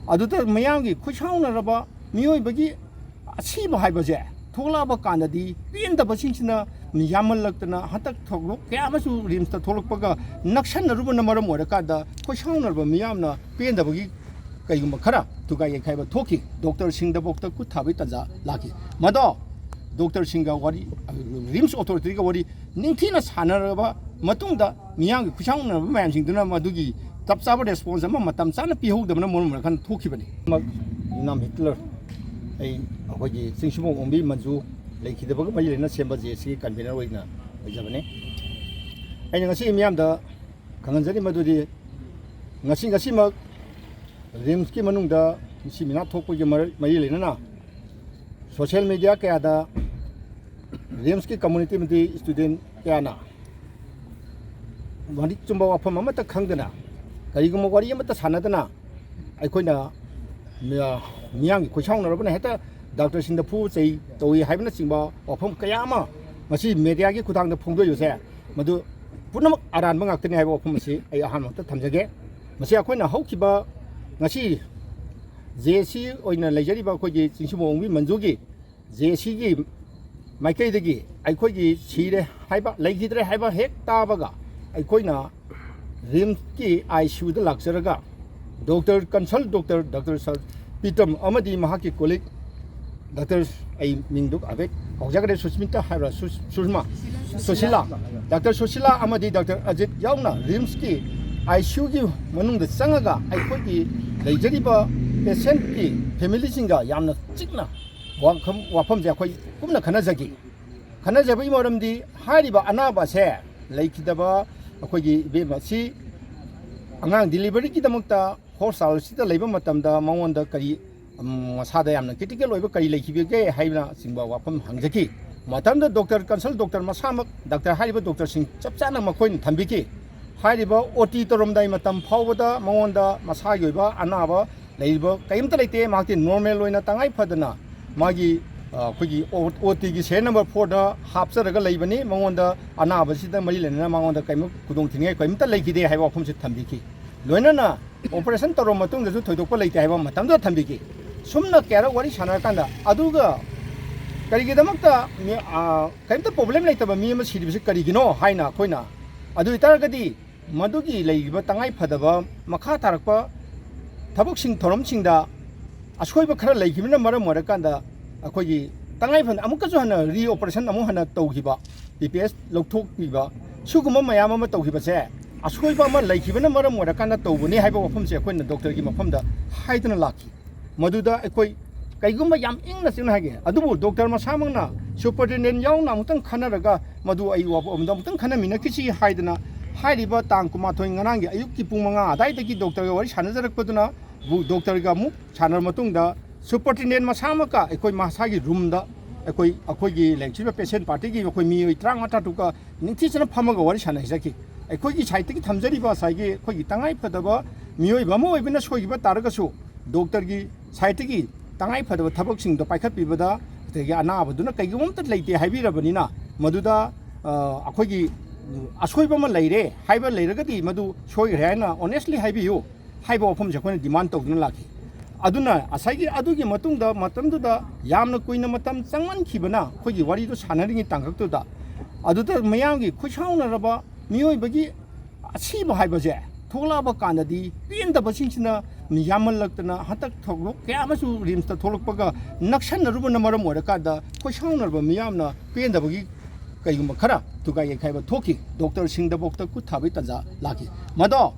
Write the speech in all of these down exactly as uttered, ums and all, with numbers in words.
ꯑꯗꯨꯗ ꯃꯤꯌꯥꯝꯒꯤ ꯈꯨꯠꯁꯥꯎꯅꯔꯕ, ꯃꯤꯑꯣꯏꯕꯒꯤ ꯑꯁꯤꯕ ꯍꯥꯏꯕꯁꯦ ꯊꯣꯛꯂꯛꯑꯕ ꯀꯥꯟꯗꯗꯤ ꯄꯦꯟꯗꯕꯁꯤꯡꯁꯤꯅ ꯌꯥꯝꯃꯜꯂꯛꯇꯅ, ꯍꯟꯗꯛ ꯊꯧꯗꯣꯛ ꯀꯌꯥ ꯑꯃꯁꯨ ꯔꯤꯝꯁꯇ ꯊꯣꯛꯂꯛꯄꯒ ꯅꯛꯁꯟꯅꯔꯨꯕꯅ ꯃꯔꯝ ꯑꯣꯏꯔꯀꯥꯟꯗ ꯈꯣꯏꯁꯥꯎꯅꯔꯕ ꯃꯤꯌꯥꯝꯅ ꯄꯦꯟꯗꯕꯒꯤ ꯀꯩꯒꯨꯝꯕ ꯈꯔ ꯊꯨꯒꯥꯏ ꯌꯩꯈꯥꯏꯕ ꯊꯣꯛꯈꯤ꯫ ꯗꯣꯛꯇꯔꯁꯤꯡꯗꯐꯥꯎꯗ ꯈꯨꯠ ꯊꯥꯕꯒꯤ ꯇꯥꯟꯖꯥ ꯂꯥꯛꯈꯤ꯫ ꯃꯗꯣ ꯗꯣꯛꯇꯔꯁꯤꯡꯒ ꯋꯥꯔꯤ, ꯔꯤꯝꯁ ꯑꯣꯊꯣꯔꯤꯇꯤꯒ ꯋꯥꯔꯤ ꯅꯤꯡꯊꯤꯅ ꯁꯥꯟꯅꯔꯕ ꯃꯇꯨꯡꯗ, ꯃꯤꯌꯥꯝꯒꯤ ꯈꯨꯠꯁꯥꯎꯅꯔꯕ ꯃꯌꯥꯝꯁꯤꯡꯗꯨꯅ ꯃꯗꯨꯒꯤ ꯆꯞ ꯆꯥꯕ ꯔꯦꯁꯄꯣꯟꯁ ꯑꯃ ꯃꯇꯝ ꯆꯥꯅ ꯄꯤꯍꯧꯗꯕꯅ ꯃꯔꯝ ꯑꯣꯏꯔꯀꯥꯟꯗ ꯊꯣꯛꯈꯤꯕꯅꯤ꯫ ꯌꯨꯅꯥꯝ ꯍꯤꯠꯂꯔ, ꯑꯩ ꯑꯩꯈꯣꯏꯒꯤ ꯆꯤꯡꯁꯨꯃꯣꯡ ꯑꯣꯡꯕꯤ ꯃꯟꯖꯨ ꯂꯩꯈꯤꯗꯕꯒ ꯃꯔꯤ ꯂꯩꯅꯅ ꯁꯦꯝꯕ ꯖꯦ ꯑꯦ ꯁꯤꯒꯤ ꯀꯟꯚꯤꯅꯔ ꯑꯣꯏꯅ ꯑꯣꯏꯖꯕꯅꯤ꯫ ꯑꯩꯅ ꯉꯁꯤ ꯃꯤꯌꯥꯝꯗ ꯈꯪꯍꯟꯖꯔꯤ ꯃꯗꯨꯗꯤ, ꯉꯁꯤ, ꯉꯁꯤꯃꯛ ꯔꯤꯝꯁꯀꯤ ꯃꯅꯨꯡꯗ ꯃꯤꯁꯤ ꯃꯤꯅꯥ ꯊꯣꯛꯄꯒꯤ ꯃꯔ-, ꯃꯔꯤ ꯂꯩꯅꯅ ꯁꯣꯁꯤꯌꯦꯜ ꯃꯦꯗꯤꯌꯥ ꯀꯌꯥꯗ ꯔꯤꯝꯁꯀꯤ ꯀꯝꯃꯨꯅꯤꯇꯤ ꯑꯃꯗꯤ ꯁ꯭ꯇꯨꯗꯦꯟ ꯀꯌꯥꯅ ꯃꯔꯤꯛ ꯆꯨꯝꯕ ꯋꯥꯐꯝ ꯑꯃꯠꯇ ꯈꯪꯗꯅ, ꯀꯔꯤꯒꯨꯝꯕ ꯋꯥꯔꯤ ꯑꯃꯠꯇ ꯁꯥꯟꯅꯗꯅ, ꯑꯩꯈꯣꯏꯅ ꯃꯤꯌꯥ-, ꯃꯤꯌꯥꯝꯒꯤ ꯈꯣꯏꯁꯥꯎꯅꯔꯕꯅ ꯍꯦꯛꯇ ꯗꯥꯛꯇꯔꯁꯤꯡꯗ ꯐꯨ ꯆꯩ ꯇꯧꯏ ꯍꯥꯏꯕꯅꯆꯤꯡꯕ ꯋꯥꯐꯝ ꯀꯌꯥ ꯑꯃ ꯉꯁꯤ ꯃꯦꯗꯤꯌꯥꯒꯤ ꯈꯨꯠꯊꯥꯡꯗ ꯐꯣꯡꯗꯣꯛꯏꯕꯁꯦ, ꯃꯗꯨ ꯄꯨꯝꯅꯃꯛ ꯑꯔꯥꯟꯕ ꯉꯥꯛꯇꯅꯤ ꯍꯥꯏꯕ ꯋꯥꯐꯝ ꯑꯁꯤ ꯑꯩ ꯑꯍꯥꯟꯕꯃꯛꯇ ꯊꯝꯖꯒꯦ꯫ ꯃꯁꯤ ꯑꯩꯈꯣꯏꯅ ꯍꯧꯈꯤꯕ, ꯉꯁꯤ ꯖꯦ ꯑꯦ ꯁꯤ ꯑꯣꯏꯅ ꯂꯩꯖꯔꯤꯕ ꯑꯩꯈꯣꯏꯒꯤ ꯆꯤꯡꯁꯨꯃꯣꯡ ꯑꯣꯡꯕꯤ ꯃꯟꯖꯨꯒꯤ ꯖꯦ ꯑꯦ ꯁꯤꯒꯤ ꯃꯥꯏꯀꯩꯗꯒꯤ ꯑꯩꯈꯣꯏꯒꯤ ꯁꯤꯔꯦ ꯍꯥꯏꯕ, ꯂꯩꯈꯤꯗ꯭ꯔꯦ ꯍꯥꯏꯕ ꯍꯦꯛ ꯇꯥꯕꯒ, ꯑꯩꯈꯣꯏꯅ ꯔꯤꯝꯁꯀꯤ ꯑꯥꯏ ꯁꯤ ꯌꯨꯗ ꯂꯥꯛꯆꯔꯒ ꯗꯣꯛꯇꯔ, ꯀꯟꯁꯜ ꯗꯣꯛꯇꯔ, ꯗꯥꯛꯇꯔ ꯁꯔ ꯄꯤꯇꯝ ꯑꯃꯗꯤ ꯃꯍꯥꯛꯀꯤ ꯀꯣꯂꯤꯛ ꯗꯥꯛꯇꯔ, ꯑꯩ ꯃꯤꯡꯗꯨ ꯍꯥꯏꯐꯦꯠ ꯀꯥꯎꯖꯈ꯭ꯔꯦ, ꯁꯨꯁꯃꯤꯇꯥ ꯍꯥꯏꯕ꯭ꯔꯥ, ꯁꯨ-, ꯁꯨꯔꯃꯥ? ꯁꯨꯁꯤꯂꯥ꯫ ꯗꯥꯛꯇꯔ ꯁꯨꯁꯤꯂꯥ ꯑꯃꯗꯤ ꯗꯥꯛꯇꯔ ꯑꯖꯤꯠ ꯌꯥꯎꯅ ꯔꯤꯝꯁꯀꯤ ꯑꯥꯏ ꯁꯤ ꯌꯨꯒꯤ ꯃꯅꯨꯡꯗ ꯆꯪꯉꯒ ꯑꯩꯈꯣꯏꯒꯤ ꯂꯩꯖꯔꯤꯕ ꯄꯦꯁꯦꯟꯠꯀꯤ ꯐꯦꯃꯤꯂꯤꯁꯤꯡꯒ ꯌꯥꯝꯅ ꯆꯤꯛꯅ ꯋꯥꯐꯝ, ꯋꯥꯐꯝꯁꯦ ꯑꯩꯈꯣꯏ ꯀꯨꯞꯅ ꯈꯟꯅꯖꯈꯤ꯫ ꯈꯟꯅꯖꯕꯒꯤ ꯃꯔꯝꯗꯤ ꯍꯥꯏꯔꯤꯕ ꯑꯅꯥꯕ ꯑꯁꯦ ꯂꯩꯈꯤꯗꯕ ꯑꯩꯈꯣꯏꯒꯤ ꯏꯕꯦꯝꯃ ꯑꯁꯤ ꯑꯉꯥꯡ ꯗꯤꯂꯤꯚꯔꯤꯒꯤꯗꯃꯛꯇ ꯍꯣꯁꯄꯤꯇꯥꯜꯁꯤꯗ ꯂꯩꯕ ꯃꯇꯝꯗ ꯃꯉꯣꯟꯗ ꯀꯔꯤ, ꯎꯝ, ꯃꯁꯥꯗ ꯌꯥꯝꯅ ꯀ꯭ꯔꯤꯇꯤꯀꯦꯜ ꯑꯣꯏꯕ ꯀꯔꯤ ꯂꯩꯈꯤꯕꯒꯦ ꯍꯥꯏꯕꯅꯆꯤꯡꯕ ꯋꯥꯐꯝ ꯍꯪꯖꯈꯤ꯫ ꯃꯇꯝꯗ ꯗꯣꯛꯇꯔ, ꯀꯟꯁꯜ ꯗꯣꯛꯇꯔ ꯃꯁꯥꯃꯛ, ꯗꯥꯛꯇꯔ ꯍꯥꯏꯔꯤꯕ ꯗꯣꯛꯇꯔꯁꯤꯡ ꯆꯞ ꯆꯥꯅ ꯃꯈꯣꯏꯅ ꯊꯝꯕꯤꯈꯤ꯫ ꯍꯥꯏꯔꯤꯕ ꯑꯣ ꯇꯤ ꯇꯧꯔꯝꯗꯥꯏ ꯃꯇꯝ ꯐꯥꯎꯕꯗ ꯃꯉꯣꯟꯗ ꯃꯁꯥꯒꯤ ꯑꯣꯏꯕ ꯑꯅꯥꯕ ꯂꯩꯔꯤꯕ ꯀꯔꯤꯝꯇ ꯂꯩꯇꯦ꯫ ꯃꯍꯥꯛꯇꯤ ꯅꯣꯔꯃꯦꯜ ꯑꯣꯏꯅ ꯇꯉꯥꯏ ꯐꯗꯅ ꯃꯥꯒꯤ, ꯑ, ꯑꯩꯈꯣꯏꯒꯤ ꯑꯣ-, ꯑꯣ ꯇꯤꯒꯤ ꯁꯦꯔꯤꯌꯦꯜ ꯅꯝꯕꯔ ꯐꯣꯔꯗ ꯍꯥꯞꯆꯔꯒ ꯂꯩꯕꯅꯤ꯫ ꯃꯉꯣꯟꯗ ꯑꯅꯥꯕꯁꯤꯗ ꯃꯔꯤ ꯂꯩꯅꯅ ꯃꯉꯣꯟꯗ ꯀꯔꯤꯝꯇ ꯈꯨꯗꯣꯡꯊꯤꯅꯤꯡꯉꯥꯏ ꯀꯔꯤꯝꯇ ꯂꯩꯈꯤꯗꯦ ꯍꯥꯏꯕ ꯋꯥꯐꯝꯁꯤ ꯊꯝꯕꯤꯈꯤ꯫ ꯂꯣꯏꯅꯅ ꯑꯣꯄꯔꯦꯁꯟ ꯇꯧꯔꯕ ꯃꯇꯨꯡꯗꯁꯨ ꯊꯣꯏꯗꯣꯛꯄ ꯂꯩꯇꯦ ꯍꯥꯏꯕ ꯃꯇꯝꯗꯨꯗ ꯊꯝꯕꯤꯈꯤ꯫ ꯁꯨꯝꯅ ꯀꯌꯥꯔꯛ ꯋꯥꯔꯤ ꯁꯥꯟꯅꯔꯀꯥꯟꯗ, ꯑꯗꯨꯒ ꯀꯔꯤꯒꯤꯗꯃꯛꯇ ꯃꯤ, ꯑ, ꯀꯔꯤꯝꯇ ꯄ꯭ꯔꯣꯕ꯭ꯂꯦꯝ ꯂꯩꯇꯕ ꯃꯤ ꯑꯃ ꯁꯤꯔꯤꯕꯁꯤ ꯀꯔꯤꯒꯤꯅꯣ ꯍꯥꯏꯅ ꯑꯩꯈꯣꯏꯅ, ꯑꯗꯨ ꯑꯣꯏꯇꯥꯔꯒꯗꯤ ꯃꯗꯨꯒꯤ ꯂꯩꯔꯤꯕ ꯇꯉꯥꯏ ꯐꯗꯕ ꯃꯈꯥ ꯇꯥꯔꯛꯄ ꯊꯕꯛꯁꯤꯡ ꯊꯧꯔꯝꯁꯤꯡꯗ ꯑꯁꯣꯏꯕ ꯈꯔ ꯂꯩꯈꯤꯕꯅ ꯃꯔꯝ ꯑꯣꯏꯔꯀꯥꯟꯗ ꯑꯩꯈꯣꯏꯒꯤ ꯇꯉꯥꯏ ꯐꯗꯅ ꯑꯃꯨꯛꯀꯁꯨ ꯍꯟꯅ ꯔꯤꯑꯣꯄꯔꯦꯁꯟ ꯑꯃꯨꯛ ꯍꯟꯅ ꯇꯧꯈꯤꯕ, ꯄꯤ ꯄꯤ ꯑꯦꯁ ꯂꯧꯊꯣꯛꯄꯤꯕ, ꯁꯤꯒꯨꯝꯕ ꯃꯌꯥꯝ ꯑꯃ ꯇꯧꯈꯤꯕꯁꯦ ꯑꯁꯣꯏꯕ ꯑꯃ ꯂꯩꯈꯤꯕꯅ ꯃꯔꯝ ꯑꯣꯏꯔꯀꯥꯟꯗ ꯇꯧꯕꯅꯤ ꯍꯥꯏꯕ ꯋꯥꯐꯝꯁꯦ ꯑꯩꯈꯣꯏꯅ ꯗꯣꯛꯇꯔꯒꯤ ꯃꯐꯝꯗ ꯍꯥꯏꯗꯨꯅ ꯂꯥꯛꯈꯤ꯫ ꯃꯗꯨꯗ ꯑꯩꯈꯣꯏ ꯀꯩꯒꯨꯝꯕ ꯌꯥꯝ ꯏꯪꯅ ꯆꯤꯛꯅ ꯍꯥꯏꯒꯦ, ꯑꯗꯨꯕꯨ ꯗꯣꯛꯇꯔ ꯃꯁꯥꯃꯛꯅ ꯁꯨꯄꯔꯇꯦꯟꯗꯦꯟ ꯌꯥꯎꯅ ꯑꯃꯨꯛꯇꯪ ꯈꯟꯅꯔꯒ ꯃꯗꯨ ꯑꯩ ꯋꯥꯐꯝꯗ ꯑꯃꯨꯛꯇꯪ ꯈꯟꯅꯃꯤꯟꯅꯈꯤꯁꯤ ꯍꯥꯏꯗꯅ ꯍꯥꯏꯔꯤꯕ ꯇꯥꯡ ꯀꯨꯟꯃꯥꯊꯣꯏ ꯉꯔꯥꯡꯒꯤ ꯑꯌꯨꯛꯀꯤ ꯄꯨꯡ ꯃꯉꯥ ꯑꯗꯨꯋꯥꯏꯗꯒꯤ ꯗꯣꯛꯇꯔꯒ ꯋꯥꯔꯤ ꯁꯥꯟꯅꯖꯔꯛꯄꯗꯨꯅ ꯕꯨ-, ꯗꯣꯛꯇꯔꯒ ꯑꯃꯨꯛ ꯁꯥꯟꯅꯔ ꯃꯇꯨꯡꯗ ꯁꯨꯄꯔꯇꯦꯟꯗꯦꯟ ꯃꯁꯥꯃꯛꯀ ꯑꯩꯈꯣꯏ ꯃꯁꯥꯒꯤ ꯔꯨꯝꯗ ꯑꯩꯈꯣꯏ, ꯑꯩꯈꯣꯏꯒꯤ ꯂꯩꯔꯤꯕ ꯄꯦꯁꯦꯟ ꯄꯥꯔꯇꯤꯒꯤ ꯑꯩꯈꯣꯏ ꯃꯤꯑꯣꯏ ꯇꯔꯥꯃꯉꯥ ꯇꯔꯥꯇꯔꯨꯛꯀ ꯅꯤꯡꯊꯤꯖꯅ ꯐꯝꯃꯒ ꯋꯥꯔꯤ ꯁꯥꯟꯅꯖꯈꯤ꯫ ꯑꯩꯈꯣꯏꯒꯤ ꯁꯥꯏꯠꯇꯒꯤ ꯊꯝꯖꯔꯤꯕ ꯉꯁꯥꯏꯒꯤ ꯑꯩꯈꯣꯏꯒꯤ ꯇꯉꯥꯏ ꯐꯗꯕ ꯃꯤꯑꯣꯏꯕ ꯑꯃ ꯑꯣꯏꯕꯅ ꯁꯣꯏꯈꯤꯕ ꯇꯥꯔꯒꯁꯨ ꯗꯣꯛꯇꯔꯒꯤ ꯁꯥꯏꯠꯇꯒꯤ ꯇꯉꯥꯏ ꯐꯗꯕ ꯊꯕꯛꯁꯤꯡꯗꯣ ꯄꯥꯏꯈꯠꯄꯤꯕꯗ ꯑꯗꯒꯤ ꯑꯅꯥꯕꯗꯨꯅ ꯀꯩꯒꯨꯝꯕ ꯑꯝꯇ ꯂꯩꯇꯦ ꯍꯥꯏꯕꯤꯔꯕꯅꯤꯅ ꯃꯗꯨꯗ, ꯑ, ꯑꯩꯈꯣꯏꯒꯤ, ꯎꯝ, ꯑꯁꯣꯏꯕ ꯑꯃ ꯂꯩꯔꯦ ꯍꯥꯏꯕ ꯂꯩꯔꯒꯗꯤ ꯃꯗꯨ ꯁꯣꯏꯈ꯭ꯔꯦ ꯍꯥꯏꯅ ꯑꯣꯅꯦꯁꯂꯤ ꯍꯥꯏꯕꯤꯌꯨ ꯍꯥꯏꯕ ꯋꯥꯐꯝꯁꯦ ꯑꯩꯈꯣꯏꯅ ꯗꯤꯃꯥꯟ ꯇꯧꯗꯨꯅ ꯂꯥꯛꯈꯤ꯫ ꯑꯗꯨꯅ ꯉꯁꯥꯏꯒꯤ ꯑꯗꯨꯒꯤ ꯃꯇꯨꯡꯗ ꯃꯇꯝꯗꯨꯗ ꯌꯥꯝꯅ ꯀꯨꯏꯅ ꯃꯇꯝ ꯆꯪꯃꯟꯈꯤꯕꯅ ꯑꯩꯈꯣꯏꯒꯤ ꯋꯥꯔꯤꯗꯨ ꯁꯥꯟꯅꯔꯤꯉꯩ ꯇꯥꯡꯀꯛꯇꯨꯗ ꯑꯗꯨꯗ ꯃꯤꯌꯥꯝꯒꯤ ꯈꯨꯠꯁꯥꯎꯅꯔꯕ ꯃꯤꯑꯣꯏꯕꯒꯤ ꯑꯁꯤꯕ ꯍꯥꯏꯕꯁꯦ ꯊꯣꯛꯂꯛꯑꯕ ꯀꯥꯟꯗꯗꯤ ꯄꯦꯟꯗꯕꯁꯤꯡꯁꯤꯅ ꯌꯥꯝꯃꯜꯂꯛꯇꯅ ꯍꯟꯗꯛ ꯊꯧꯗꯣꯛ ꯀꯌꯥ ꯑꯃꯁꯨ ꯔꯤꯝꯁꯇ ꯊꯣꯛꯂꯛꯄꯒ ꯅꯛꯁꯟꯅꯔꯨꯕꯅ ꯃꯔꯝ ꯑꯣꯏꯔꯀꯥꯟꯗ ꯈꯣꯏꯁꯥꯎꯅꯔꯕ ꯃꯤꯌꯥꯝꯅ ꯄꯦꯟꯗꯕꯒꯤ ꯀꯩꯒꯨꯝꯕ ꯈꯔ ꯊꯨꯒꯥꯏ ꯌꯩꯈꯥꯏꯕ ꯊꯣꯛꯈꯤ꯫ ꯗꯣꯛꯇꯔꯁꯤꯡꯗꯐꯥꯎꯗ ꯈꯨꯠ ꯊꯥꯕꯒꯤ ꯇꯥꯟꯖꯥ ꯂꯥꯛꯈꯤ꯫ ꯃꯗꯣ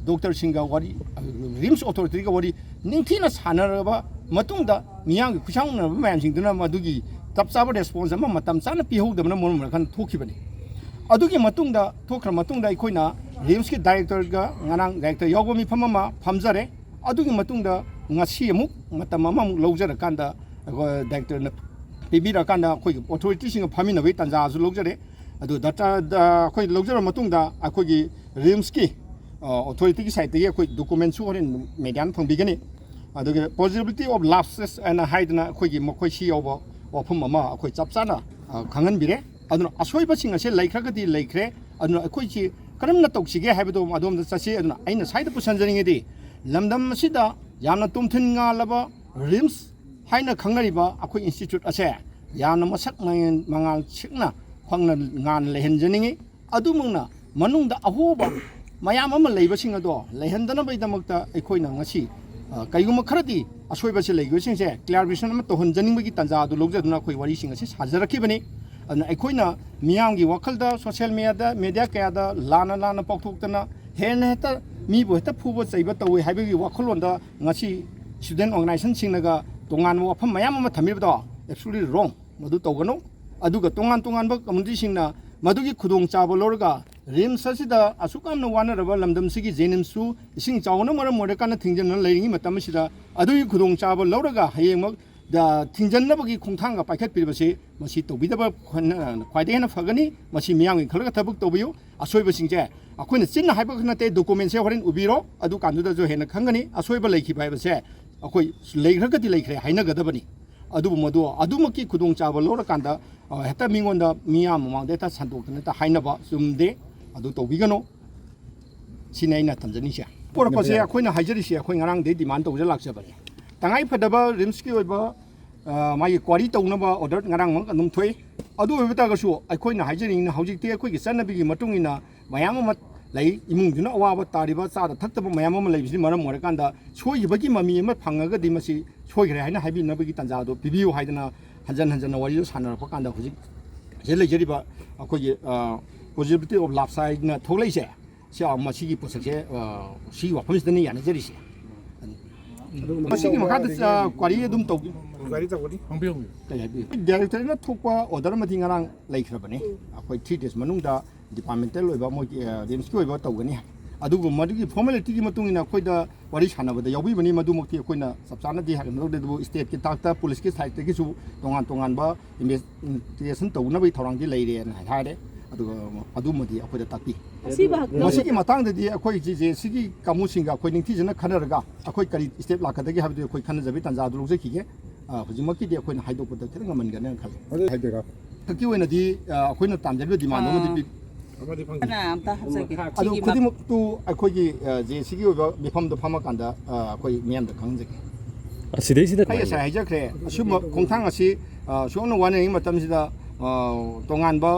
ꯗꯣꯛꯇꯔꯁꯤꯡꯒ ꯋꯥꯔꯤ, ꯔꯤꯝꯁ ꯑꯣꯊꯣꯔꯤꯇꯤꯒ ꯋꯥꯔꯤ ꯅꯤꯡꯊꯤꯅ ꯁꯥꯟꯅꯔꯕ ꯃꯇꯨꯡꯗ ꯃꯤꯌꯥꯝꯒꯤ ꯈꯨꯠꯁꯥꯎꯅꯔꯕ ꯃꯌꯥꯝꯁꯤꯡꯗꯨꯅ ꯃꯗꯨꯒꯤ ꯆꯞ ꯆꯥꯕ ꯔꯦꯁꯄꯣꯟꯁ ꯑꯃ ꯃꯇꯝ ꯆꯥꯅ ꯄꯤꯍꯧꯗꯕꯅ ꯃꯔꯝ ꯑꯣꯏꯔꯀꯥꯟꯗ ꯊꯣꯛꯈꯤꯕꯅꯤ꯫ ꯑꯗꯨꯒꯤ ꯃꯇꯨꯡꯗ, ꯊꯣꯛꯈ꯭ꯔ ꯃꯇꯨꯡꯗ ꯑꯩꯈꯣꯏꯅ ꯔꯤꯝꯁꯀꯤ ꯗꯥꯏꯔꯦꯛꯇꯔꯒ ꯉꯔꯥꯡ ꯗꯥꯏꯔꯦꯛꯇꯔ ꯌꯥꯎꯕ ꯃꯤꯐꯝ ꯑꯃ ꯐꯝꯖꯔꯦ꯫ ꯑꯗꯨꯒꯤ ꯃꯇꯨꯡꯗ ꯉꯁꯤ ꯑꯃꯨꯛ ꯃꯇꯝ ꯑꯃꯃꯨꯛ ꯂꯧꯖꯔꯀꯥꯟꯗ ꯑꯩꯈꯣꯏ ꯗꯥꯏꯔꯦꯛꯇꯔꯅ ꯄꯤꯕꯤꯔꯀꯥꯟꯗ ꯑꯩꯈꯣꯏꯒꯤ ꯑꯣꯊꯣꯔꯤꯇꯤꯁꯤꯡꯒ ꯐꯝꯃꯤꯟꯅꯕꯒꯤ ꯇꯥꯟꯖꯥꯁꯨ ꯂꯧꯖꯔꯦ꯫ ꯑꯗꯨ ꯗꯥꯇꯥ, ꯗ-, ꯑꯩꯈꯣꯏ ꯂꯧꯖꯔꯕ ꯃꯇꯨꯡꯗ ꯑꯩꯈꯣꯏꯒꯤ ꯔꯤꯝꯁꯀꯤ, ꯑ, ꯑꯣꯊꯣꯔꯤꯇꯤꯒꯤ ꯁꯥꯏꯠꯇꯒꯤ ꯑꯩꯈꯣꯏ ꯗꯣꯀꯨꯃꯦꯟꯁꯨ ꯍꯣꯔꯦꯟ ꯃꯦꯗꯤꯌꯥꯅ ꯐꯪꯕꯤꯒꯅꯤ꯫ ꯑꯗꯨꯒ possibility of lapses ꯍꯥꯏꯅ ꯍꯥꯏꯗꯅ ꯑꯩꯈꯣꯏꯒꯤ ꯃꯈꯣꯏ ꯁꯤ ꯌꯥꯎꯕ ꯋꯥꯐꯝ ꯑꯃ ꯑꯩꯈꯣꯏ ꯆꯞ ꯆꯥꯅ, ꯑ, ꯈꯪꯍꯟꯕꯤꯔꯦ꯫ ꯑꯗꯨꯅ ꯑꯁꯣꯏꯕꯁꯤꯡ ꯑꯁꯦ ꯂꯩꯈ꯭ꯔꯒꯗꯤ ꯂꯩꯈ꯭ꯔꯦ꯫ ꯑꯗꯨꯅ ꯑꯩꯈꯣꯏꯁꯤ ꯀꯔꯝꯅ ꯇꯧꯁꯤꯒꯦ ꯍꯥꯏꯕꯗꯣ ꯑꯗꯣꯝꯗ ꯆꯠꯁꯤ꯫ ꯑꯗꯨꯅ ꯑꯩꯅ ꯁ꯭ꯋꯥꯏꯗ ꯄꯨꯁꯤꯟꯖꯅꯤꯡꯉꯤꯗꯤ, ꯂꯝꯗꯝ ꯑꯁꯤꯗ ꯌꯥꯝꯅ ꯇꯣꯝꯊꯤꯟ ꯉꯥꯜꯂꯕ ꯔꯤꯝꯁ ꯍꯥꯏꯅ ꯈꯪꯅꯔꯤꯕ ꯑꯩꯈꯣꯏ ꯏꯟꯁꯇꯤꯇ꯭ꯌꯨꯠ ꯑꯁꯦ ꯌꯥꯝꯅ ꯃꯁꯛ ꯃꯉꯥꯜ, ꯃꯉꯥꯜ ꯁꯦꯡꯅ ꯐꯪꯅ ꯉꯥꯟꯅ ꯂꯩꯍꯟꯖꯅꯤꯡꯉꯤ꯫ ꯑꯗꯨꯃꯛꯅ ꯃꯅꯨꯡꯗ ꯑꯍꯣꯕ ꯃꯌꯥꯝ ꯑꯃ ꯂꯩꯕꯁꯤꯡ ꯑꯗꯣ ꯂꯩꯍꯟꯗꯅꯕꯒꯤꯗꯃꯛꯇ ꯑꯩꯈꯣꯏꯅ ꯉꯁꯤ, ꯑ, ꯀꯔꯤꯒꯨꯝꯕ ꯈꯔꯗꯤ ꯑꯁꯣꯏꯕꯁꯤ ꯂꯩꯈꯤꯕꯁꯤꯡꯁꯦ ꯀ꯭ꯂꯤꯌꯥꯔꯤꯐꯤꯀꯦꯁꯟ ꯑꯃ ꯇꯧꯍꯟꯖꯅꯤꯡꯕꯒꯤ ꯇꯥꯟꯖꯥ ꯑꯗꯨ ꯂꯧꯖꯗꯨꯅ ꯑꯩꯈꯣꯏ ꯋꯥꯔꯤꯁꯤꯡ ꯑꯁꯤ ꯁꯥꯖꯔꯛꯈꯤꯕꯅꯤ꯫ ꯑꯗꯨꯅ ꯑꯩꯈꯣꯏꯅ ꯃꯤꯌꯥꯝꯒꯤ ꯋꯥꯈꯜꯗ, ꯁꯣꯁꯤꯌꯦꯜ ꯃꯤꯗꯤꯌꯥꯗ, ꯃꯦꯗꯤꯌꯥ ꯀꯌꯥꯗ ꯂꯥꯟꯅ ꯂꯥꯟꯅ ꯄꯥꯎꯊꯣꯛꯇꯅ ꯍꯦꯟꯅ ꯍꯦꯛꯇ ꯃꯤꯕꯨ ꯍꯦꯛꯇ ꯐꯨꯕ ꯆꯩꯕ ꯇꯧꯏ ꯍꯥꯏꯕꯒꯤ ꯋꯥꯈꯜꯂꯣꯟꯗ ꯉꯁꯤ ꯁ꯭ꯇꯨꯗꯦꯟ ꯑꯣꯔꯒꯅꯥꯏꯖꯦꯁꯟꯁꯤꯡꯅꯒ ꯇꯣꯉꯥꯟꯕ ꯋꯥꯐꯝ ꯃꯌꯥꯝ ꯑꯃ ꯊꯝꯕꯤꯕꯗꯣ absolutely wrong꯫ ꯃꯗꯨ ꯇꯧꯒꯅꯨ꯫ ꯑꯗꯨꯒ ꯇꯣꯉꯥꯟ ꯇꯣꯉꯥꯟꯕ ꯀꯝꯃꯨꯅꯤꯇꯤꯁꯤꯡꯅ ꯃꯗꯨꯒꯤ ꯈꯨꯗꯣꯡꯆꯥꯕ ꯂꯧꯔꯒ ꯔꯤꯝꯁ ꯑꯁꯤꯗ ꯑꯁꯨꯛ ꯌꯥꯝꯅ ꯋꯥꯅꯔꯕ ꯂꯝꯗꯝꯁꯤꯒꯤ ꯖꯦꯅꯤꯝꯁꯁꯨ ꯏꯁꯤꯡ ꯆꯥꯎꯕꯅ ꯃꯔꯝ ꯑꯣꯏꯔꯀꯥꯟꯗ ꯊꯤꯡꯖꯤꯟꯗꯨꯅ ꯂꯩꯔꯤꯉꯩ ꯃꯇꯝ ꯑꯁꯤꯗ ꯑꯗꯨꯒꯤ ꯈꯨꯗꯣꯡꯆꯥꯕ ꯂꯧꯔꯒ ꯍꯌꯦꯡꯃꯛ ꯗ ꯊꯤꯡꯖꯤꯟꯅꯕꯒꯤ ꯈꯣꯡꯊꯥꯡꯒ ꯄꯥꯏꯈꯠꯄꯤꯔꯤꯕꯁꯤ ꯃꯁꯤ ꯇꯧꯕꯤꯗꯕ ꯈ꯭ꯋꯥꯏꯗꯒꯤ ꯍꯦꯟꯅ ꯐꯒꯅꯤ꯫ ꯃꯁꯤ ꯃꯤꯌꯥꯝꯒꯤ ꯈꯜꯂꯒ ꯊꯕꯛ ꯇꯧꯕꯤꯌꯨ꯫ ꯑꯁꯣꯏꯕꯁꯤꯡꯁꯦ ꯑꯩꯈꯣꯏꯅ ꯆꯤꯟꯅ ꯍꯥꯏꯕ ꯈꯛ ꯅꯠꯇꯦ, ꯗꯣꯀꯨꯃꯦꯟꯁꯦ ꯍꯣꯔꯦꯟ ꯎꯕꯤꯔꯣ, ꯑꯗꯨ ꯀꯥꯟꯗꯨꯗꯁꯨ ꯍꯦꯟꯅ ꯈꯪꯒꯅꯤ꯫ ꯑꯁꯣꯏꯕ ꯂꯩꯈꯤꯕ ꯍꯥꯏꯕꯁꯦ ꯑꯩꯈꯣꯏ ꯂꯩꯈ꯭ꯔꯒꯗꯤ ꯂꯩꯈ꯭ꯔꯦ ꯍꯥꯏꯅꯒꯗꯕꯅꯤ꯫ ꯑꯗꯨꯕꯨ ꯃꯗꯨ ꯑꯗꯨꯃꯛꯀꯤ ꯈꯨꯗꯣꯡꯆꯥꯕ ꯂꯧꯔꯀꯥꯟꯗ, ꯑ, ꯍꯦꯛꯇ ꯃꯤꯉꯣꯟꯗ, ꯃꯤꯌꯥꯝ ꯃꯃꯥꯡꯗ ꯍꯦꯛꯇ ꯁꯟꯗꯣꯛꯇꯅ ꯍꯦꯛꯇ ꯍꯥꯏꯅꯕ ꯆꯨꯝꯗꯦ꯫ ꯑꯗꯨ ꯇꯧꯕꯤꯒꯅꯨ꯫ ꯁꯤꯅꯤ ꯑꯩꯅ ꯊꯝꯖꯅꯤꯡꯁꯦ꯫ ꯄꯣꯔꯛꯄꯁꯦ ꯑꯩꯈꯣꯏꯅ ꯍꯥꯏꯖꯔꯤꯁꯤ, ꯑꯩꯈꯣꯏ ꯉꯔꯥꯡꯗꯩ ꯗꯤꯃꯥꯟ ꯇꯧꯖ ꯂꯥꯛꯆꯕꯅꯤ꯫ ꯇꯉꯥꯏ ꯐꯗꯕ ꯔꯤꯝꯁꯀꯤ ꯑꯣꯏꯕ, ꯑ, ꯃꯥꯒꯤ ꯀ꯭ꯋꯥꯔꯤ ꯇꯧꯅꯕ ꯑꯣꯔꯗꯔ ꯉꯔꯥꯡꯃꯛ ꯑꯗꯨꯝ ꯊꯣꯛꯏ꯫ ꯑꯗꯨ ꯑꯣꯏꯕ ꯇꯥꯔꯒꯁꯨ ꯑꯩꯈꯣꯏꯅ ꯍꯥꯏꯖꯅꯤꯡꯉꯤꯅ ꯍꯧꯖꯤꯛꯇꯤ ꯑꯩꯈꯣꯏꯒꯤ ꯆꯠꯅꯕꯤꯒꯤ ꯃꯇꯨꯡ ꯏꯟꯅ ꯃꯌꯥꯝ ꯑꯃ ꯂꯩ꯫ ꯏꯃꯨꯡꯗꯨꯅ ꯑꯋꯥꯕ ꯇꯥꯔꯤꯕ, ꯆꯥꯗ ꯊꯛꯇꯕ ꯃꯌꯥꯝ ꯑꯃ ꯂꯩꯕꯁꯤꯅ ꯃꯔꯝ ꯑꯣꯏꯔꯀꯥꯟꯗ ꯁꯣꯏꯈꯤꯕꯒꯤ ꯃꯃꯤ ꯑꯃ ꯐꯪꯉꯒꯗꯤ ꯃꯁꯤ ꯁꯣꯏꯈ꯭ꯔꯦ ꯍꯥꯏꯅ ꯍꯥꯏꯕꯤꯅꯕꯒꯤ ꯇꯥꯟꯖꯥ ꯑꯗꯨ ꯄꯤꯕꯤꯌꯨ ꯍꯥꯏꯗꯅ ꯍꯟꯖꯟ ꯍꯟꯖꯟꯅ ꯋꯥꯔꯤꯗꯨ ꯁꯥꯟꯅꯔꯛꯄ ꯀꯥꯟꯗ ꯍꯧꯖꯤꯛ ꯁꯤꯗ ꯂꯩꯖꯔꯤꯕ ꯑꯩꯈꯣꯏꯒꯤ, ꯑ, possibility of lapse ꯍꯥꯏꯅ ꯊꯣꯛꯂꯛꯏꯁꯦ, ꯁꯤ, ꯑ, ꯃꯁꯤꯒꯤ ꯄꯣꯠꯁꯛꯁꯦ, ꯑ, ꯁꯤꯒꯤ ꯋꯥꯐꯝꯁꯤꯗꯅꯤ ꯌꯥꯅꯖꯔꯤꯁꯦ꯫ ꯃꯁꯤꯒꯤ ꯃꯈꯥꯗ, ꯑ, ꯀ꯭ꯋꯥꯔꯤ ꯑꯗꯨꯝ ꯇꯧꯕꯤ-, ꯒꯥꯔꯤ ꯇꯧꯒꯅꯤ꯫ ꯍꯪꯕꯤꯌꯨ, ꯍꯪꯕꯤꯌꯨ꯫ ꯀꯩ ꯍꯥꯏꯕꯤꯌꯨ? ꯗꯥꯏꯔꯦꯛꯇꯔꯅ ꯊꯣꯛꯄ ꯑꯣꯔꯗꯔ ꯑꯃꯗꯤ ꯉꯔꯥꯡ ꯂꯩꯈ꯭ꯔꯕꯅꯤ꯫ ꯑꯩꯈꯣꯏ ꯊ꯭ꯔꯤ ꯗꯦꯖ ꯃꯅꯨꯡꯗ ꯗꯤꯄꯥꯔꯠꯃꯦꯟꯇꯦꯜ ꯑꯣꯏꯕ ꯃꯣꯏꯒꯤ, ꯑ, ꯔꯤꯝꯁꯀꯤ ꯑꯣꯏꯕ ꯇꯧꯒꯅꯤ ꯍꯥꯏ꯫ ꯑꯗꯨꯕꯨ ꯃꯗꯨꯒꯤ ꯐꯣꯔꯃꯦꯂꯤꯇꯤꯒꯤ ꯃꯇꯨꯡ ꯏꯟꯅ ꯑꯩꯈꯣꯏꯗ ꯋꯥꯔꯤ ꯁꯥꯟꯅꯕꯗ ꯌꯥꯎꯕꯤꯕꯅꯤ꯫ ꯃꯗꯨꯃꯛꯇꯤ ꯑꯩꯈꯣꯏꯅ ꯆꯞ ꯆꯥꯅꯗꯤ ꯍꯥꯏꯔꯝꯂꯧꯗꯦ, ꯑꯗꯨꯕꯨ ꯁ꯭ꯇꯦꯠꯀꯤ ꯊꯥꯛꯇ ꯄꯨꯂꯤꯁꯀꯤ ꯁꯥꯏꯠꯇꯒꯤꯁꯨ ꯇꯣꯉꯥꯟ ꯇꯣꯉꯥꯟꯕ ꯏꯟꯚꯦꯁꯇꯤꯒꯦꯁꯟ ꯇꯧꯅꯕꯒꯤ ꯊꯧꯔꯥꯡꯗꯤ ꯂꯩꯔꯦꯅ ꯍꯥꯏꯔꯦ꯫ ꯑꯗꯨꯒ ꯑꯗꯨꯃꯗꯤ ꯑꯩꯈꯣꯏꯗ ꯇꯥꯛꯄꯤ꯫ ꯑꯁꯤꯕ ꯍꯛ-, ꯃꯁꯤꯒꯤ ꯃꯇꯥꯡꯗꯗꯤ ꯑꯩꯈꯣꯏ ꯖꯤ ꯖꯦ ꯁꯤꯒꯤ ꯀꯥꯡꯕꯨꯁꯤꯡꯒ ꯑꯩꯈꯣꯏ ꯅꯤꯡꯊꯤꯖꯅ ꯈꯟꯅꯔꯒ ꯑꯩꯈꯣꯏ ꯀꯔꯤ ꯁ꯭ꯇꯦꯞ ꯂꯥꯛꯀꯗꯒꯦ ꯍꯥꯏꯕꯗꯨ ꯑꯩꯈꯣꯏ ꯈꯟꯅꯖꯕꯒꯤ ꯇꯥꯟꯖꯥꯗꯨ ꯂꯧꯖꯈꯤꯒꯦ꯫ ꯑ, ꯍꯧꯖꯤꯛꯃꯛꯀꯤꯗꯤ ꯑꯩꯈꯣꯏꯅ ꯍꯥꯏꯗꯣꯛꯄꯗ ꯈꯤꯇꯪ ꯉꯝꯃꯟꯒꯅꯦꯅ ꯈꯜꯂꯤ꯫ ꯑꯗꯨ ꯍꯥꯏꯗꯣꯏꯔꯥ? ꯍꯧꯖꯤꯛꯀꯤ ꯑꯣꯏꯅꯗꯤ, ꯑ, ꯑꯩꯈꯣꯏꯅ ꯇꯥꯟꯖꯔꯤꯕ ꯗꯤꯃꯥꯟꯗꯨ ꯑꯃꯗꯤ ꯑꯥ꯫ ꯄꯤ-, ꯑꯃꯗꯤ ꯐꯪꯗꯦ꯫ ꯀꯅꯥ ꯑꯝꯇ ꯍꯥꯞꯆꯒꯦ? ꯑꯗꯨ ꯁꯤꯒꯤ ꯈꯨꯗꯤꯡꯃꯛꯇꯨ ꯑꯩꯈꯣꯏꯒꯤ ꯑ, ꯖꯦ ꯁꯤꯒꯤ ꯑꯣꯏꯕ ꯃꯤꯐꯝꯗ ꯐꯝꯃꯀꯥꯟꯗ ꯑ, ꯑꯩꯈꯣꯏ ꯃꯤꯌꯥꯝꯗ ꯈꯪꯍꯟꯖꯒꯦ꯫ ꯑꯁꯤꯗꯩꯁꯤꯗ ꯑꯩ ꯉꯁꯥꯏ ꯍꯥꯏꯖꯈ꯭ꯔꯦ, ꯑꯁꯤꯒꯨꯝꯕ ꯈꯣꯡꯊꯥꯡ ꯑꯁꯤ ꯑ, ꯁꯨꯝꯅ ꯋꯥꯅꯔꯤꯉꯩ ꯃꯇꯝꯁꯤꯗ ꯑ, ꯇꯣꯉꯥꯟꯕ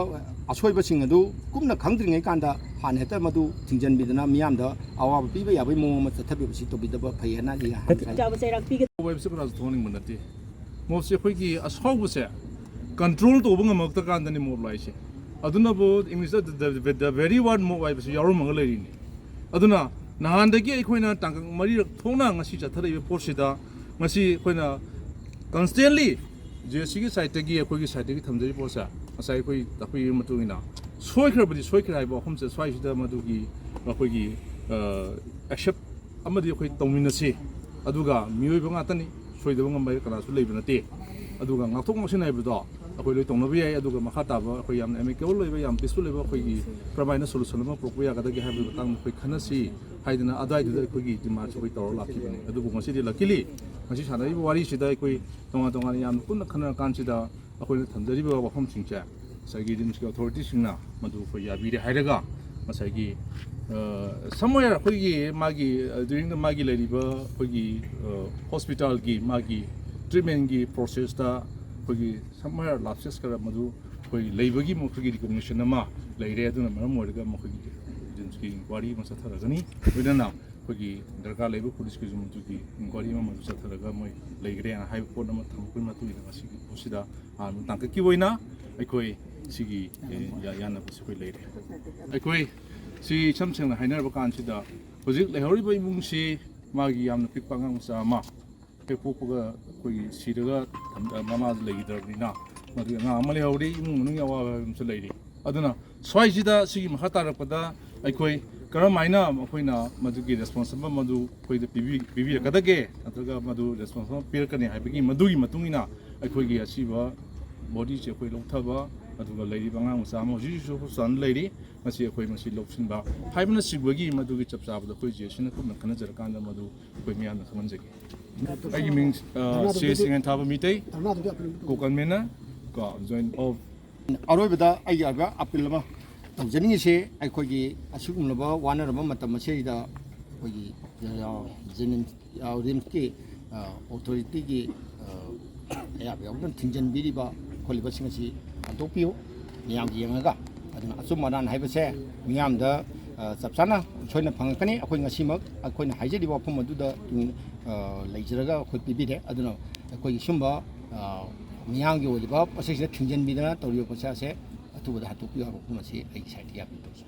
ꯑꯁꯣꯏꯕꯁꯤꯡ ꯑꯗꯨ ꯀꯨꯞꯅ ꯈꯪꯗ꯭ꯔꯤꯉꯩ ꯀꯥꯟꯗ ꯍꯥꯟꯅ ꯍꯦꯛꯇ ꯃꯗꯨ ꯊꯤꯡꯖꯤꯟꯕꯤꯗꯅ ꯃꯤꯌꯥꯝꯗ ꯑꯋꯥꯕ ꯄꯤꯕ ꯌꯥꯕꯒꯤ ꯃꯑꯣꯡ ꯑꯃ ꯆꯠꯊꯕꯤꯕꯁꯤ ꯇꯧꯕꯤꯗꯕ ꯐꯩ ꯍꯥꯏꯅ ꯑꯩ ꯍꯥꯏꯖꯒꯦ꯫ ꯆꯥꯕ ꯆꯩꯔꯥꯛ ꯄꯤꯒꯗꯕ ꯍꯥꯏꯕꯁꯤ ꯀꯅꯥꯁꯨ ꯊꯣꯛꯍꯟꯅꯤꯡꯕ ꯅꯠꯇꯦ꯫ ꯃꯣꯠꯁꯦ ꯑꯩꯈꯣꯏꯒꯤ ꯑꯁꯥꯎꯕꯁꯦ ꯀꯟꯇ꯭ꯔꯣꯜ ꯇꯧꯕ ꯉꯝꯃꯛꯇ ꯀꯥꯟꯗꯅꯤ ꯃꯣꯠ ꯂꯥꯛꯏꯁꯦ꯫ ꯑꯗꯨꯅꯕꯨ ꯏꯪꯂꯤꯁꯇ the, the, the very word ꯃꯣꯠ ꯍꯥꯏꯕꯁꯤ ꯌꯥꯎꯔꯝꯃꯒ ꯂꯩꯔꯤꯅꯤ꯫ ꯑꯗꯨꯅ ꯅꯍꯥꯟꯗꯒꯤ ꯑꯩꯈꯣꯏꯅ ꯇꯥꯡꯀꯛ ꯃꯔꯤꯔꯛ ꯊꯣꯛꯅ ꯉꯁꯤ ꯆꯠꯊꯔꯛꯏꯕ ꯄꯣꯠꯁꯤꯗ ꯉꯁꯤ ꯑꯩꯈꯣꯏꯅ ꯀꯟꯁꯇꯦꯟꯂꯤ ꯖꯦ ꯁꯤꯒꯤ ꯁꯥꯏꯠꯇꯒꯤ ꯑꯩꯈꯣꯏꯒꯤ ꯁꯥꯏꯠꯇꯒꯤ ꯊꯝꯖꯔꯤꯕ ꯄꯣꯠꯁꯦ ꯉꯁꯥꯏ ꯑꯩꯈꯣꯏ ꯇꯥꯛꯄꯤꯔꯤꯕ ꯃꯇꯨꯡ ꯏꯟꯅ ꯁꯣꯏꯈ꯭ꯔꯕꯗꯤ ꯁꯣꯏꯈ꯭ꯔꯦ ꯍꯥꯏꯕ ꯋꯥꯐꯝꯁꯦ ꯁ꯭ꯋꯥꯏꯁꯤꯗ ꯃꯗꯨꯒꯤ ꯑꯩꯈꯣꯏꯒꯤ ꯑꯦꯛꯁꯦꯞ ꯑꯃꯗꯤ ꯑꯩꯈꯣꯏ ꯇꯧꯃꯤꯟꯅꯁꯤ꯫ ꯑꯗꯨꯒ ꯃꯤꯑꯣꯏꯕ ꯉꯥꯛꯇꯅꯤ, ꯁꯣꯏꯗꯕ ꯉꯝꯕ ꯍꯥꯏꯕ ꯀꯅꯥꯁꯨ ꯂꯩꯕ ꯅꯠꯇꯦ꯫ ꯑꯗꯨꯒ ꯉꯥꯛꯊꯣꯛ ꯉꯥꯛꯁꯤꯟ ꯍꯥꯏꯕꯗꯣ ꯑꯩꯈꯣꯏ ꯂꯣꯏ ꯇꯧꯅꯕ ꯌꯥꯏ꯫ ꯑꯗꯨꯒ ꯃꯈꯥ ꯇꯥꯕ ꯑꯩꯈꯣꯏ ꯌꯥꯝꯅ ꯑꯦꯃꯤꯀꯦꯕꯜ ꯑꯣꯏꯕ, ꯌꯥꯝ ꯄꯤꯁꯐꯨꯜ ꯑꯣꯏꯕ ꯑꯩꯈꯣꯏꯒꯤ ꯀꯔꯝꯍꯥꯏꯅ ꯁꯣꯂꯨꯁꯟ ꯑꯃ ꯄꯨꯔꯛꯄ ꯌꯥꯒꯗꯒꯦ ꯍꯥꯏꯕꯒꯤ ꯃꯇꯥꯡꯗ ꯑꯩꯈꯣꯏ ꯈꯟꯅꯁꯤ ꯍꯥꯏꯗꯅ ꯑꯗꯨꯋꯥꯏꯗꯨꯗ ꯑꯩꯈꯣꯏꯒꯤ ꯗꯤꯃꯥꯟꯁꯦ ꯑꯩꯈꯣꯏ ꯇꯧꯔꯒ ꯂꯥꯛꯈꯤꯕꯅꯤ꯫ ꯑꯗꯨꯕꯨ ꯉꯁꯤꯗꯤ ꯂꯛꯀꯤꯂꯤ ꯉꯁꯤ ꯁꯥꯟꯅꯔꯤꯕ ꯋꯥꯔꯤꯁꯤꯗ ꯑꯩꯈꯣꯏ ꯇꯣꯉꯥꯟ ꯇꯣꯉꯥꯟꯅ ꯌꯥꯝꯅ ꯄꯨꯟꯅ ꯈꯟꯅꯔꯀꯥꯟꯁꯤꯗ ꯑꯩꯈꯣꯏꯅ ꯊꯝꯖꯔꯤꯕ ꯋꯥꯐꯝꯁꯤꯡꯁꯦ ꯉꯁꯥꯏꯒꯤ ꯔꯤꯝꯁꯀꯤ ꯑꯣꯊꯣꯔꯤꯇꯤꯁꯤꯡꯅ ꯃꯗꯨ ꯑꯩꯈꯣꯏ ꯌꯥꯕꯤꯔꯦ ꯍꯥꯏꯔꯒ ꯉꯁꯥꯏꯒꯤ ꯁꯝꯋꯦꯌꯔ ꯑꯩꯈꯣꯏꯒꯤ ꯃꯥꯒꯤ ꯗ꯭ꯌꯨꯔꯤꯡ ꯗ ꯃꯥꯒꯤ ꯂꯩꯔꯤꯕ ꯑꯩꯈꯣꯏꯒꯤ ꯍꯣꯁꯄꯤꯇꯥꯜꯒꯤ ꯃꯥꯒꯤ ꯇ꯭ꯔꯤꯠꯃꯦꯟꯒꯤ ꯄ꯭ꯔꯣꯁꯦꯁꯇ ꯑꯩꯈꯣꯏꯒꯤ ꯁꯝꯋꯦꯌꯔ ꯂꯥꯞꯁꯦꯁ ꯈꯔ ꯃꯗꯨ ꯑꯩꯈꯣꯏ ꯂꯩꯕꯒꯤ ꯑꯩꯈꯣꯏꯒꯤ ꯔꯤꯀꯣꯛꯅꯤꯁꯟ ꯑꯃ ꯂꯩꯔꯦ꯫ ꯑꯗꯨꯅ ꯃꯔꯝ ꯑꯣꯏꯔꯒ ꯃꯈꯣꯏꯒꯤ ꯔꯤꯝꯁꯀꯤ ꯏꯟꯀ꯭ꯋꯥꯔꯤ ꯑꯃ ꯆꯠꯊꯔꯒꯅꯤ꯫ ꯂꯣꯏꯅꯅ ꯑꯩꯈꯣꯏꯒꯤ ꯗꯔꯀꯥꯔ ꯂꯩꯕ ꯄꯨꯂꯤꯁꯀꯤꯁꯨ ꯃꯗꯨꯒꯤ ꯏꯟꯀ꯭ꯋꯥꯔꯤ ꯑꯃ ꯃꯗꯨ ꯆꯠꯊꯔꯒ ꯃꯣꯏ ꯂꯩꯈ꯭ꯔꯦꯅ ꯍꯥꯏꯕ ꯄꯣꯠ ꯑꯃ ꯊꯝꯃꯛꯄꯒꯤ ꯃꯇꯨꯡ ꯏꯟꯅ ꯉꯁꯤꯒꯤ ꯄꯣꯠꯁꯤꯗ ꯍꯥꯟꯅ ꯇꯥꯡꯀꯛꯀꯤ ꯑꯣꯏꯅ ꯑꯩꯈꯣꯏ ꯁꯤꯒꯤ ꯌꯥ- ꯌꯥꯅꯕꯁꯤ ꯑꯩꯈꯣꯏ ꯂꯩꯔꯦ꯫ ꯑꯩꯈꯣꯏ ꯁꯤ ꯏꯁꯝ ꯁꯦꯡꯅ ꯍꯥꯏꯅꯔꯕ ꯀꯥꯟꯁꯤꯗ ꯍꯧꯖꯤꯛ ꯂꯩꯍꯧꯔꯤꯕ ꯏꯃꯨꯡꯁꯤ ꯃꯥꯒꯤ ꯌꯥꯝꯅ ꯄꯤꯛꯄ ꯑꯉꯥꯡ ꯃꯆꯥ ꯑꯃ ꯍꯦꯛ ꯄꯣꯛꯄꯒ ꯑꯩꯈꯣꯏꯒꯤ ꯁꯤꯔꯒ ꯊꯝ- ꯃꯃꯥꯗꯨ ꯂꯩꯈꯤꯗ꯭ꯔꯕꯅꯤꯅ ꯃꯗꯨꯒꯤ ꯑꯉꯥꯡ ꯑꯃ ꯂꯩꯍꯧꯔꯤ꯫ ꯏꯃꯨꯡ ꯃꯅꯨꯡꯒꯤ ꯑꯋꯥꯕ ꯍꯥꯏꯕ ꯑꯃꯁꯨ ꯂꯩꯔꯤ꯫ ꯑꯗꯨꯅ ꯁ꯭ꯋꯥꯏꯁꯤꯗ ꯁꯤꯒꯤ ꯃꯈꯥ ꯇꯥꯔꯛꯄꯗ ꯑꯩꯈꯣꯏ ꯀꯔꯝ ꯍꯥꯏꯅ ꯑꯩꯈꯣꯏꯅ ꯃꯗꯨꯒꯤ ꯔꯦꯁꯄꯣꯟꯁꯤꯕꯜ ꯃꯗꯨ ꯑꯩꯈꯣꯏꯗ ꯄꯤꯕꯤ- ꯄꯤꯕꯤꯔꯛꯀꯗꯒꯦ ꯅꯠꯇ꯭ꯔꯒ ꯃꯗꯨ ꯔꯦꯁꯄꯣꯟꯁꯤꯕꯜ ꯄꯤꯔꯛꯀꯅꯤ ꯍꯥꯏꯕꯒꯤ ꯃꯗꯨꯒꯤ ꯃꯇꯨꯡ ꯏꯟꯅ ꯑꯩꯈꯣꯏꯒꯤ ꯑꯁꯤꯕ ꯕꯣꯗꯤꯁꯦ ꯑꯩꯈꯣꯏ ꯂꯧꯊꯕ ꯑꯗꯨꯒ ꯂꯩꯔꯤꯕ ꯑꯉꯥꯡ ꯃꯆꯥ ꯑꯃ ꯍꯧꯖꯤꯛ ꯍꯧꯖꯤꯛꯁꯨ ꯍꯣꯁꯄꯤꯇꯥꯜꯗ ꯂꯩꯔꯤ꯫ ꯃꯁꯤ ꯑꯩꯈꯣꯏ ꯃꯁꯤ ꯂꯧꯁꯤꯟꯕ ꯍꯥꯏꯕꯅꯆꯤꯡꯕꯒꯤ ꯃꯗꯨꯒꯤ ꯆꯞ ꯆꯥꯕꯗ ꯑꯩꯈꯣꯏ ꯖꯦ ꯁꯤꯅ ꯀꯨꯞꯅ ꯈꯟꯅꯖꯔꯀꯥꯟꯗ ꯃꯗꯨ ꯑꯩꯈꯣꯏ ꯃꯤꯌꯥꯝꯗ ꯈꯪꯍꯟꯖꯒꯦ꯫ ꯑꯩꯒꯤ ꯃꯤꯡ ꯁꯤ ꯁꯤꯡꯍꯟꯊꯥꯕ ꯃꯤꯇꯩ, ꯀꯣ ꯀꯟꯚꯦꯅꯔ, ꯀꯣ ꯖꯣꯏꯟ ꯑꯣꯐ ꯑꯔꯣꯏꯕꯗ ꯑꯩꯒꯤ ꯑꯣꯏꯕ ꯑꯄꯤꯜ ꯑꯃ ꯇꯧꯖꯅꯤꯡꯉꯤꯁꯤ, ꯑꯩꯈꯣꯏꯒꯤ ꯑꯁꯤꯒꯨꯝꯂꯕ ꯋꯥꯅꯔꯕ ꯃꯇꯝ ꯑꯁꯤꯗ ꯑꯩꯈꯣꯏꯒꯤ, ꯑ, ꯖꯦꯅꯤꯝꯁ, ꯑ, ꯔꯤꯝꯁꯀꯤ, ꯑ, ꯑꯣꯊꯣꯔꯤꯇꯤꯒꯤ, ꯑ, ꯑꯌꯥꯕ ꯌꯥꯎꯗꯅ ꯊꯤꯡꯖꯤꯟꯕꯤꯔꯤꯕ ꯈꯣꯠꯂꯤꯕꯁꯤꯡ ꯑꯁꯤ ꯍꯟꯗꯣꯛꯄꯤꯌꯨ꯫ ꯃꯤꯌꯥꯝꯒꯤ ꯌꯦꯡꯉꯒ, ꯑꯗꯨꯅ ꯑꯆꯨꯝ ꯑꯔꯥꯟ ꯍꯥꯏꯕꯁꯦ ꯃꯤꯌꯥꯝꯗ, ꯑ, ꯆꯞ ꯆꯥꯅ ꯁꯣꯏꯅ ꯐꯪꯉꯛꯀꯅꯤ꯫ ꯑꯩꯈꯣꯏ ꯉꯁꯤꯃꯛ ꯑꯩꯈꯣꯏꯅ ꯍꯥꯏꯖꯔꯤꯕ ꯋꯥꯐꯝ ꯑꯗꯨꯗ, ꯑ, ꯂꯩꯖꯔꯒ ꯑꯩꯈꯣꯏ ꯄꯤꯕꯤꯔꯦ꯫ ꯑꯗꯨꯅ ꯑꯩꯈꯣꯏꯒꯤ ꯁꯨꯝꯕ, ꯑ, ꯃꯤꯌꯥꯝꯒꯤ ꯑꯣꯏꯔꯤꯕ ꯄꯣꯠꯆꯩꯁꯤꯗ ꯊꯤꯡꯖꯤꯟꯕꯤꯗꯅ ꯇꯧꯔꯤꯕ ꯄꯣꯠꯁꯛ ꯑꯁꯦ ꯑꯊꯨꯕꯗ ꯍꯟꯗꯣꯛꯄꯤꯌꯨ ꯍꯥꯏꯕ ꯋꯥꯐꯝ ꯑꯁꯤ ꯑꯩꯒꯤ ꯁꯥꯏꯠꯇꯒꯤ ꯑꯥꯄꯤꯜ ꯇꯧꯖꯔꯤ꯫